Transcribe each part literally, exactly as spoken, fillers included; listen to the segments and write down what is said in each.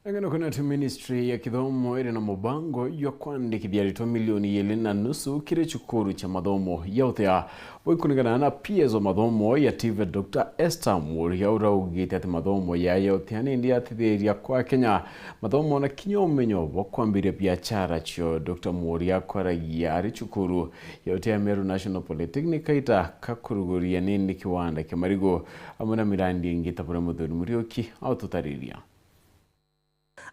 Ng'ano kwina ati ministry ya kithomo iri na mubango jwa kwandikithia aritwa milioni ijiri na nusu kiri cukuru cia mathomo ya utea. Buikuningana na P S wa mathomo ya TVET, Doctor Esther Muria, uraugite ati mathomo ya ya utea ni ndiatithiria kwa Kenya mathomo na kinya umenyo bwa kwambiria biachara cio. Doctor Muria akwaragia ari cukuru ya utea Meru National Polytechnic, kaita ka kuruguria nindi kiwanda kia marigu, amwe na mirandi ingi ta buria Muthuri Muriuki aututariria.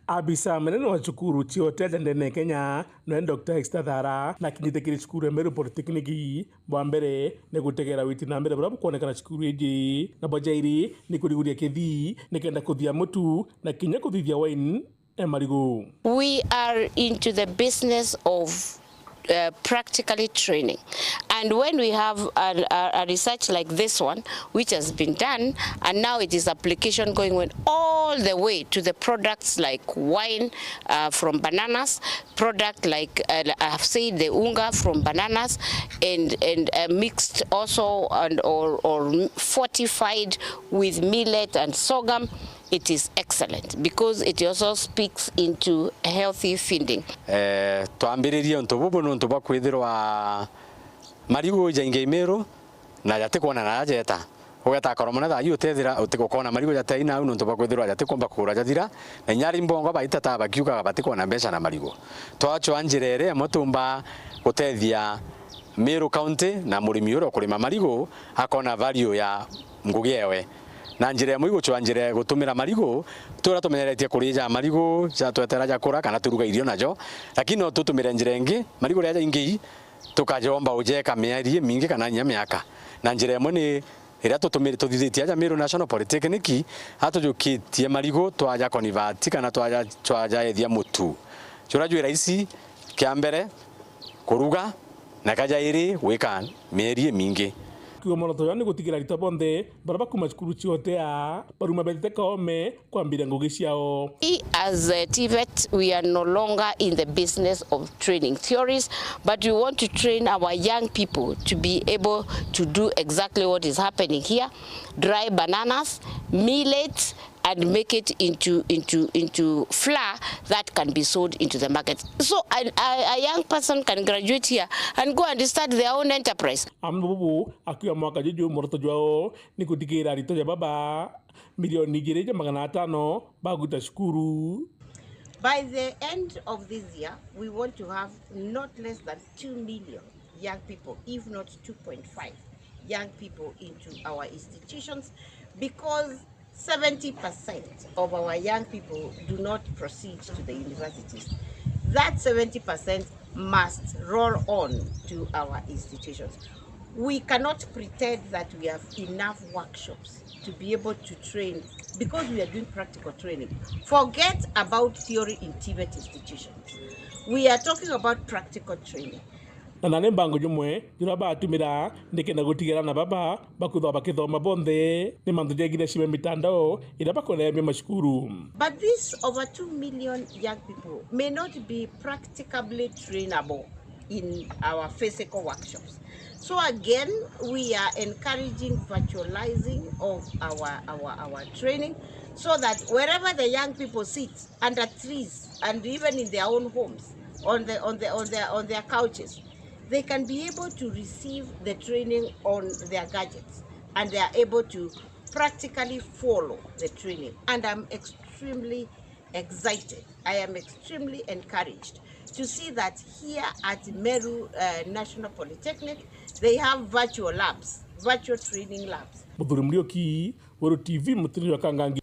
Abisa munene wa cukuru cia utea ja ndene ya Kenya, noe Doctor Esther Thara, na akinyite kiri cukuru ya Meru Polytechnic. Bwa mbere ni gutegera witi na mbere buria bukwonekana cukuru iji, na bwa jairi ni kuriguria kithii nikenda kuthia mutu na kinya kuthithia wine e marigu. We are into the business of uh, practically training. And when we have a, a, a research like this one, which has been done, and now it is application going on all the way to the products like wine uh, from bananas, product like uh, I have said, the unga from bananas, and and uh, mixed also and or, or fortified with millet and sorghum. It is excellent because it also speaks into healthy feeding. Eh, twambiririe untu bubu nuntu bwa kwithirwa marigu jaingi Meru na jatikwona na jajeta. Ugeta akoro muna thaa ii utethira utigukona marigu jatei nau nuntu bwa kwithirwa jatikumba kugura jathira, na inya ari mbongo baitata bakiugaga batikwona mbeca na marigu. Twachwa njira iria imwe tumba gutethia Meru County na murimi uria ukurima marigu akona value ya ngugi ewe. Na njira imwe iguchwa njira ya gutumira marigu, turia tumenyeretie kurija marigu, jatwetera jakura kana turuga irio najo, lakini no tutumire njira ingi, marigu riria jaingi tukajomba ujeka mieri imingi kana inya miaka. Na njira imwe ni iria tutumire tuthithitie aja Meru National Polytechnic, atujukitie marigu twaja convert kana twaja, twajaethia mutu. Churia jwi raisi, kia mbere, kuruga, na ka jairi gwika mieri imingi. Kiugo mworoto jwao ni gutigira aritwa bonthe baria bakuma cukuru cia utea baruma betite kaome kwambiria ngugi ciao. We as uh, TVET, we are no longer in the business of training theories, but we want to train our young people to be able to do exactly what is happening here, dry bananas, millet, and make it into, into, into flour that can be sold into the market. So a, a, a young person can graduate here and go and start their own enterprise. Amwe bubu akiuga mwaka juju mworoto jwao ni gutigira aritwa ja baba milioni ijiri ja magana atano baguta cukuru. By the end of this year, we want to have not less than two million young people, if not two point five young people into our institutions, because seventy percent of our young people do not proceed to the universities. That seventy percent must roll on to our institutions. We cannot pretend that we have enough workshops to be able to train because we are doing practical training. Forget about theory in TVET institutions. We are talking about practical training. Na nari mbango jumwe juria batumira nikenda gutigira na baba bakwithwa bakithoma bonthe ni mantu ja nginya cibe mitandao iria bakoreemia macukuru. But this over two million young people may not be practicably trainable in our physical workshops. So again, we are encouraging virtualizing of our, our, our training so that wherever the young people sit, under trees and even in their own homes, on the, on the, on their, on their couches, they can be able to receive the training on their gadgets and they are able to practically follow the training. And I'm extremely excited. I am extremely encouraged to see that here at Meru uh, National Polytechnic, they have virtual labs, virtual training labs. Muthuri Muriuki, Weru T V, Mutiri wa Kangangi.